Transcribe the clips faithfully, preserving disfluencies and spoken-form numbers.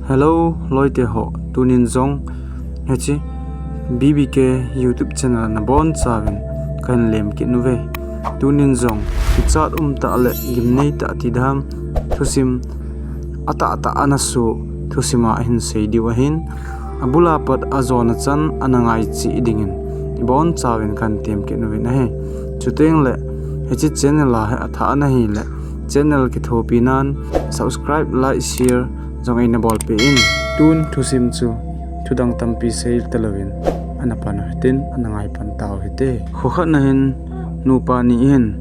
Hello, loite ho, tunin jong hiche B B K YouTube channel nabonchauvin kahin lemkit uve. Tunin jong kichat umtah le gimneitah ti dam thusim atahtah ana soh thusim a hin seidiu ahin, abul a pat ajona chan ana ngaicheh dingin ibonchauvin kahin temkit uvin ahi. Chutengle hiche channel a hi athah ana hile channel kithopi nan subscribe, like, share jong eina bolpeh in. Tun thusim chu thudang tampi seitalouvin ana pan u hitin, ana ngaipan tau hite. Kho khat na hin nupa ni hin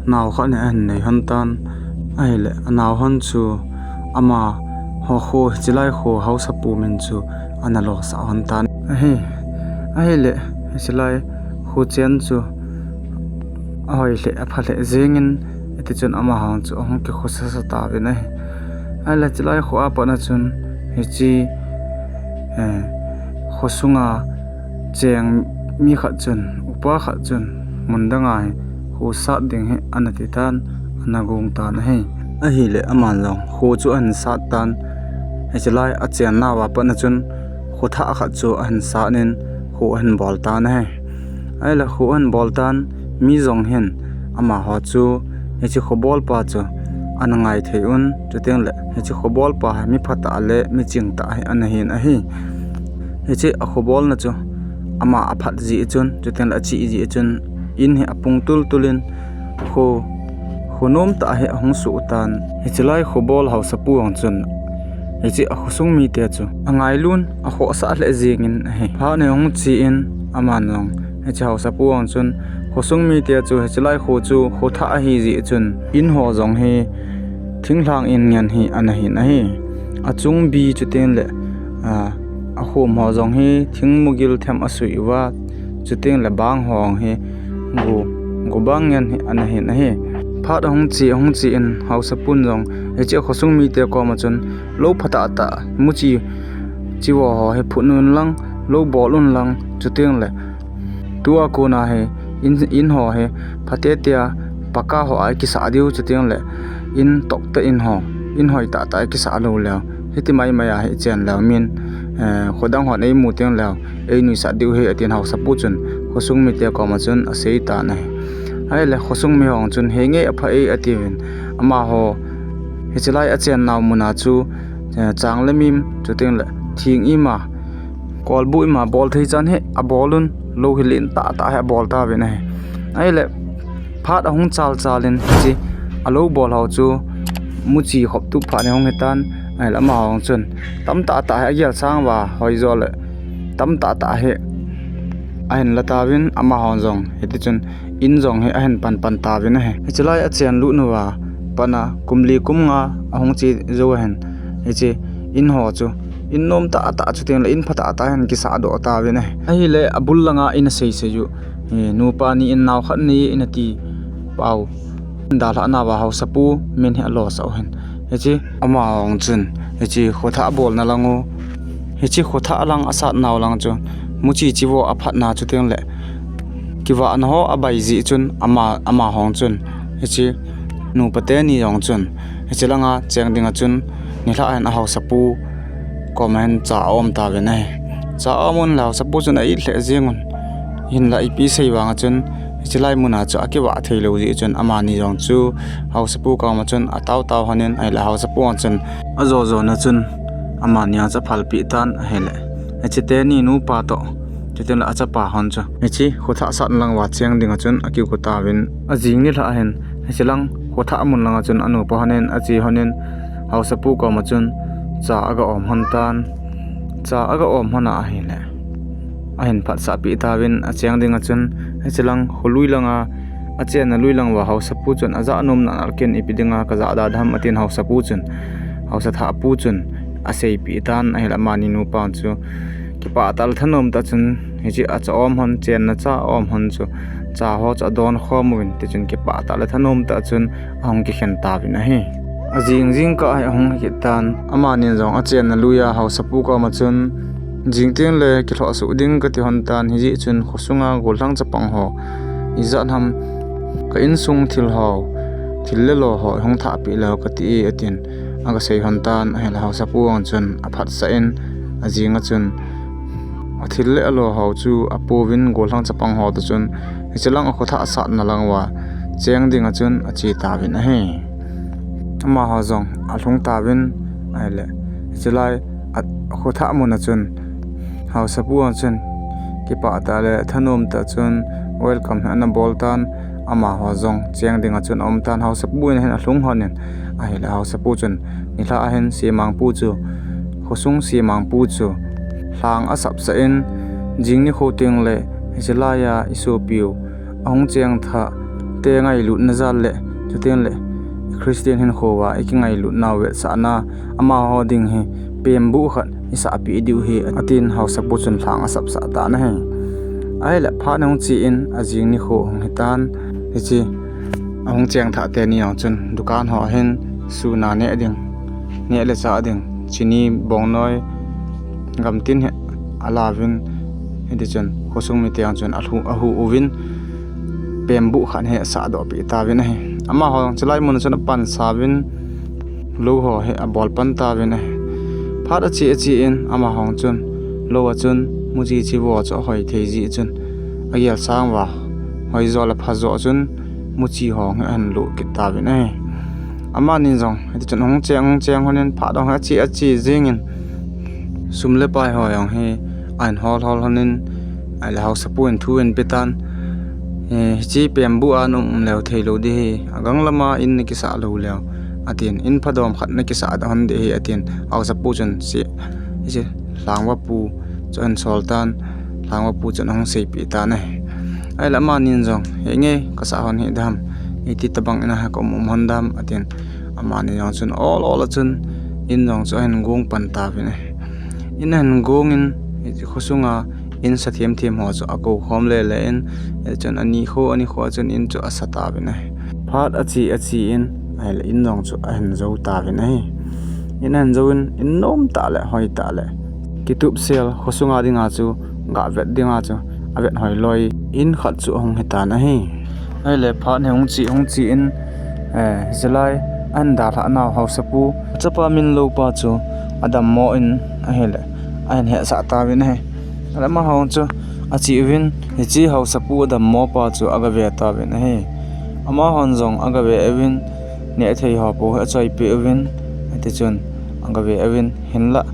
nao khat ni ahin nei lhon tan, ahile anao lhon chu amaho kho, hichelai kho haosapu min chu ana losah lhon tan ahi. Ahile hichelai kho chen chu ahoi lheh apha lheh jengin, hitichun amahon chu ahung kikhosasa tauvin ahi. Ahile hichelai kho a patna chun hiche khosunga cheng mi khat chun, upa khat chun mun danga hi kho sat ding hi ana titan, ana gong tan ahi. Ahile aman jong kho chu ahin sat tan, hichelai achennauva patna chun kho thah khat chu ahin sat in kho ahin bol tan ahi. Ahile kho ahin bol tan, mi jong hin amaho chu hiche khobolpa chu ana ngai thei un, chutengle hiche khobolpa hi mi phatah le mi chingtah hi ana hin ahi. Hiche akhobolna chu ama aphat jeh chun, chutengle achih jeh chun in hi apung tultul in kho, kho nomtah hi ahung soh tan. Hichelai khobol haosapu jong chun hiche akhosung mite chu angailun akhohsah lheh jengin ahi. Phat ni ahung che in aman jong hiche haosapu jong chun khosung mite chu hichelai kho chu kho thah ahi jeh chun in ho jong hi thinglhang in ngen hi ana hin ahi. Achung bi chutengle akhom ho jong hi thing mugil them asui uva, chutengle bang ho jong hi gu, gu bang ngen hi ana hin ahi. Phat ahung che, ahung che in haosapun jong hiche akhosung mite koma chun lou phatah tah, muchi chivo ho hi phut un lang, lou bol un lang, chutengle tua kona hi in, in ho hi phatetea paka ho a ikisah diu, chutengle in toktah in ho, in hoitahtah a ikisah lou leu, hiti maimai a hi ichen leu min khodang hon eimu tengleu einuisat diu ahi, atin haosapu chun khosung mite koma chun asei tan ahi. Ahile khosung mi ho jong chun henge apha e atiuvin, amaho hichelai achennau muna chu chang le mim, chutengle thing ima, kolbu ima bol thei chan hi abol un, lou hi len tahtah hi abol tauvin ahi. Ahile phat ahung chalchal in hiche alou bol ho chu muchi khoptup phat ni hung hitan, ahile amaho jong chun tamtahtah hi agel sang uva hoijo le tamtahtah hi ahin la tauvin, amaho jong hitichun in jong hi ahin panpan tauvin ahi. Hichelai achen lut uva patna kum li kum nga ahung che jou ahin, hiche in ho chu in nomtahtah chutengle in phatah tah hin kisahdoh tauvin ahi. Ahile abul langa ina seisei u nupa ni in nao khat nei e ina ti pau dalhah nauva haosapu min hi alosah u ahin. Hiche amaho jong chun hiche khothah bolna lang u, hiche khothah lang asatnau lang chu muchi chivo aphatna chutengle kivahna ho abai jeh chun ama, amaho jong chun hiche nupa teni jong chun hiche langa cheng dinga chun nilhah hin ahaosapu koma hin cha aum tauvin ahi. Cha aum un le haosapu chun a-it lheh jengun, hinla ipi sei vanga chun hichelai muna chu akivah theilou jeh chun amani jong chu haosapu koma chun ataotao lhonin, ahile haosapu jong chun ajo jona chun amani jong chu aphalpeh tan ahile, hiche teni nupa toh chutengle achapa hon chu hiche khothah sat lang uva cheng dinga chun akigo tauvin, ajing nilhah hin hiche lang khothah mun langa chun anupa honin ache honin haosapu koma chun cha aga om lhon tan. Cha aga om lhona ahile ahin phatsahpeh tauvin, acheng dinga chun hiche lang kholui langa achenna lui lang uva haosapu chun ajah nomna nalken, ipi dinga kajah da dem atin haosapu chun, haosa thahpu chun aseipeh tan ahile amani nupa chu kipah tah le thanom tah chun hiche acha om lhon, chenna cha aum lhon chu cha ho chu adon khom uvin, tichun kipah tah le thanom tah chun ahung kikhen tauvin ahi. Ajing jingkah hi ahung hikit tan, amanin jong achenna luia haosapu koma chun, jing tengle kilhoh soh ding kati lhon tan, hijeh chun khosunga gollhang chapang ho ijat ham ka insung thil ho, thil le lo ho hung thahpeh leu kati e atin, aga sei lhon tan, ahile haosapu ang chun aphatsah in, ajing a chun athil le alo ho chu apouvin gollhang chapang ho toh chun, hiche lang a khothah asatna lang uva cheng ding a chun ache tauvin ahi. Amaho jong alhung tauvin, ahile hiche lai a khothah mun a chun haosapu ang chun kipah tah le thanom tah chun welcome hi ana bol tan, amaho jong cheng ding a chun aum tan, haosapu in ahin alhung lhon in, ahile haosapu chun nilhah a hin semangpu chu, khosung semangpu chu lhang asapsah in, jing nikho teng le hiche lai a isopiu ahung cheng thah te ngailutna jal le, chuteng le Christian hinkho uva ikingailutnau vetsahna, amaho ding hi pembuh khat isahpeh diu ahi, atin haosapu chun lhang asapsah tan ahi. Ahile phat ahung che in ajing nikho ahung hitan, hiche ahung cheng thah teni jong chun dukan ho hin suna neh ding, neh le chah ding, chini, bongnoi, gamtin hi alauvin, hitichun khosung mite jong chun ahu, ahu uvin, pembuh khat hi asahdoh peh tauvin ahi. Amaho jong chulai mun a chun apansa uvin, lou ho hi abol pan tauvin ahi. Phat ache ache in amaho jong chun lou a chun muchi chivo chu ahoi thei jeh chun, agel sang uva hoijo le phajo chun muchi ho hi ahin loh kit tauvin ahi. Amani jong hitichun ahung cheng, ahung cheng lhon in phat jong hi ache ache jeng in, sum le pai ho jong hi ahin hol hol lhon in, ahile haosapu in thu ahin pe tan, hiche pembuh a naum leu theilou ding ahi, agang lam a in nakisah lou leu, atin, in phadom khat nakisah lhon ding ahi, atin, haosapu chun hiche lhangvapu chu ahin sol tan, lhangvapu chun ahung seipeh tan ahi. Ahile amani jong, henge, kasah lhon hih dam, iti tobang in a kaum um lhon dam, atin, amani jong chun ol ol a chun in jong chu ahin gong pan tauvin ahi. In ahin gong in, hiche khosunga in sa them them ho chu akou khom le le in, hichun anikho, anikho chun in chu asa tauvin ahi. Phat ache ache in, ahile in jong chu ahin jou tauvin ahi. In ahin jouvin, in nom tah le hoi tah le kitupsel, khosunga dinga chu, gavet dinga chu avet hoi loi in khat chu ahung hitan ahi. Ahile phat hi hung che, hung che in, hiche lai ahin dalhah nau haosapu, achapa min loupa chu adammo in, ahile ahin hetsah tauvin ahi. Ahile amaho chu ache uvin, hiche haosapu adammo pa chu agave tauvin ahi. Amahon jong agave uvin, nehthei ho pou hi achoipeh uvin, hitichun agave uvin, hinlah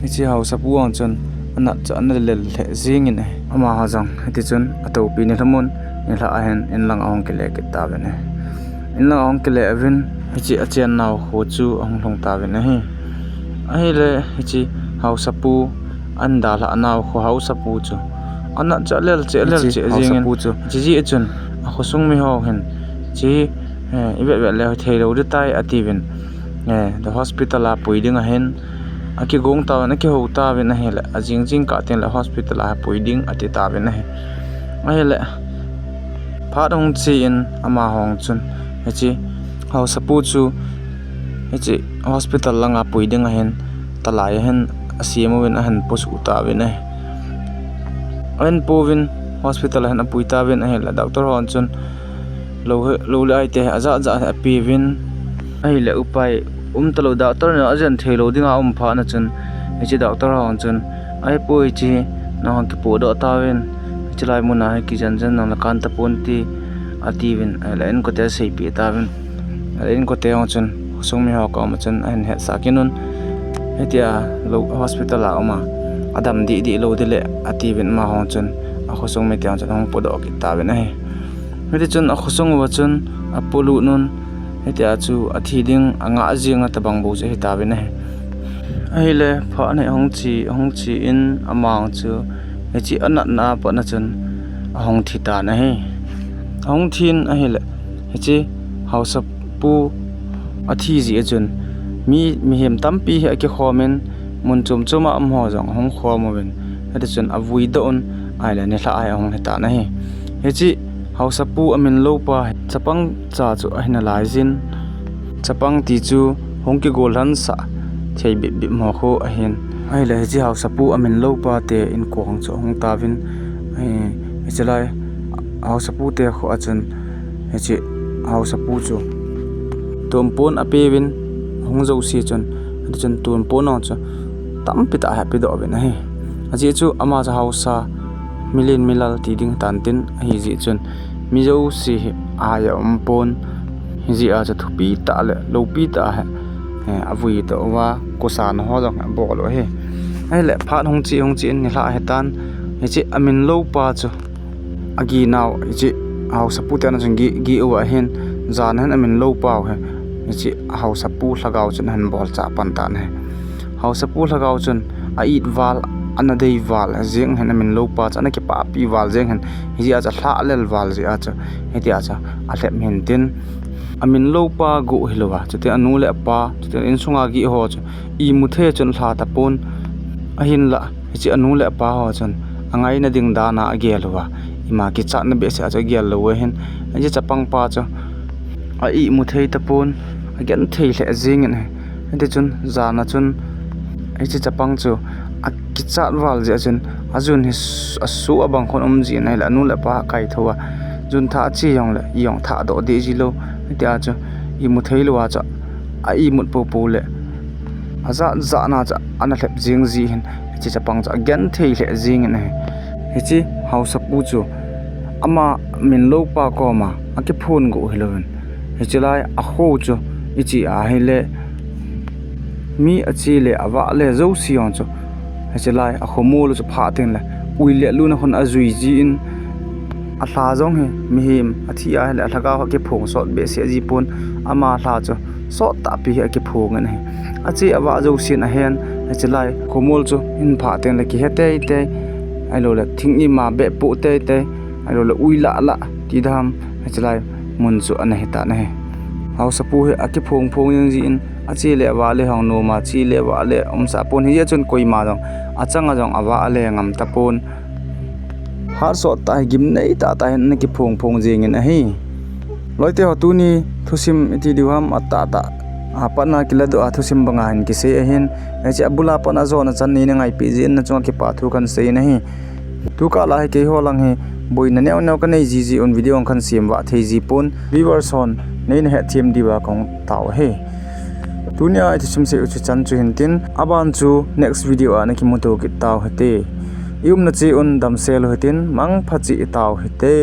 hiche haosapu ang chun anat chu ana lel lheh jengin ahi. Amaho jong hitichun atoupi nilhum un, nilhah a hin inlang ahung kile kit tauvin ahi. Inlang ahung kile uvin, hiche achennau kho chu ahung lhung tauvin ahi. Ahile hiche haosapu, ahin dalhah nau kho haosapu chu anat chu alel cheh, alel cheh jengin, hiche jeh chun akhosung miho hin, hiche ivet vet leu theilou ding tai atiuvin, the hospital a pui ding ahin akigong tauvin, akihou tauvin ahile, ajing jingkah tengle hospital a pui ding ati tauvin ahi. Ahile phat ahung che in amaho chun hiche haosapu chu hiche hospital langa pui ding ahin, talai ahin asem uvin ahin posuh tauvin ahi. Ahin pouvin, hospital a hin apui tauvin ahile, doctor hon chun lou le aite hi ajat jat hi apeuvin, ahile upai umtalou, doctor in ajen theilou dinga aum phatna chun, hiche doctor hon chun, ahipoi, hiche hi nang hung kipohdoh tauvin, hiche lai muna hi kijen jen nang le kan taponte, atiuvin, ahile inkote aseipeh tauvin. Ahile inkote hon chun khosung miho koma chun ahin hetsah kit un, hitia hospital a uma adam deh deh lou ding le atiuvin, amaho chun akhosung mite hon chun ahung podoh kit tauvin ahi. Hitichun akhosung uva chun apolut un, hitia chu athi ding angah jenga tobang bou chu ahitauvin ahi. Ahile phat hi ahung che, ahung che in amang chu hiche anatna a patna chun ahung thi tan ahi. Ahung thin ahile, hiche haosapu athi jeh a chun mi, mihem tampi hi akikhomin, mun chom choma umho jong ahung khom uvin, hitichun avuidoh un, ahile nilhah hi ahung hitan ahi. Hiche haosapu amin loupa hi chapang cha chu ahi nalaijin, chapang ti chu hung kigollhansah thei bep bep ho khu ahin. Ahile hiche haosapu amin loupa te inkong chu ahung tauvin, hiche lai haosapu te kho a chun hiche haosapu chu tompon apeuvin, hung jouse chun, hiti chun tun pon jong chu tampi tah hi apedoh uvin ahi. Ajeh chu ama chu haosa, milen milal ti ding tan tin ahi jeh chun, mi jouse hi aia um pon, hijeh a chu thupi tah le loupi tah hi, eh, avui doh uva, kosana ho jong abol u ahi. Ahile phat hung che, hung che in nilhah ahitan, hiche amin loupa chu aginau, hiche haosapu te ana chun geh, geh uva hin, jana hin amin loupau hi, hiche haosapu lhagao chun ahin bolchah pan tan ahi. Haosapu lhagao chun a-it val, ana dei val jeng hin, amin loupa chu ana kipahpi val jeng hin, hijeh a chu alhahlel val jeh a chu, hitia chu alhep hin tin, amin loupa goh hilouva, chuti anu le apa, chuti insunga geh ho chu imu thei chun alha tapon, ahinlah hiche anu le apa ho chun angaina ding dana agel uva, ima kichatna behseh a chu agel lou u ahin, hiche chapangpa chu a-imu thei tapon, agenthei lheh jengin ahi. Hiti chun jana chun hiche chapang chu akichat val jeh a chun, ajun hi s-, asoh abang khun um jin ahile, anu le apa akaithou a, jun thah ache jongle, i jong thahdoh deh ji lou, hitia chu imu thei louva chu a-imut poupou le, ajat jatna chu ana lhep jeng ji hin, hiche chapang chu agenthei lheh jengin ahi. Hiche haosapu chu ama min loupa koma akiphon goh hilouvin, hiche lai akho chu iche ahile, mi ache le avah le jouse jong chu, hiche lai akhomol u chu phah tengle, ui le luna khun ajui jin, alha jong hi mihem athi ahile alhagao akiphong sot behseh ji pon, ama lha chu sot tahpi hi akiphongin ahi. Ache avah jousen ahen, hiche lai khomol chu hin phah tengle kihe teitei, ahiloule thing ima beh poh teitei, ahiloule ui lahlah ti dam, hiche lai mun chu ana hitan ahi. Haosapu hi akiphong phong jeng jin, ache le avah le hung noma, che le avah le umsah pon, hijeh chun koima jong achanga jong avah le ngam tapon. Hatsot tah hi gimnei tahtah hin ana kiphong phong jengin ahi. Loite ho, tuni thusim iti diu ham, atahtah a patna kiladoh a thusim banga hin kisei ahin, hiche abula patna jona chan neina ngaipi jeh in nachunga kipa thu kahin seiyin ahi. Tukah lah hi keiho lang hi boina neo neo kanei jiji un, video kahin sem vah thei ji pon, viewers hon neina hetthem diuva kahung tao ahi. Tunia ithusim sei u chu chan chu hintin, aban chu next video a nakimuto kit tau hite. I umna cheh un damsel u hitin, mangpha cheh tau hite.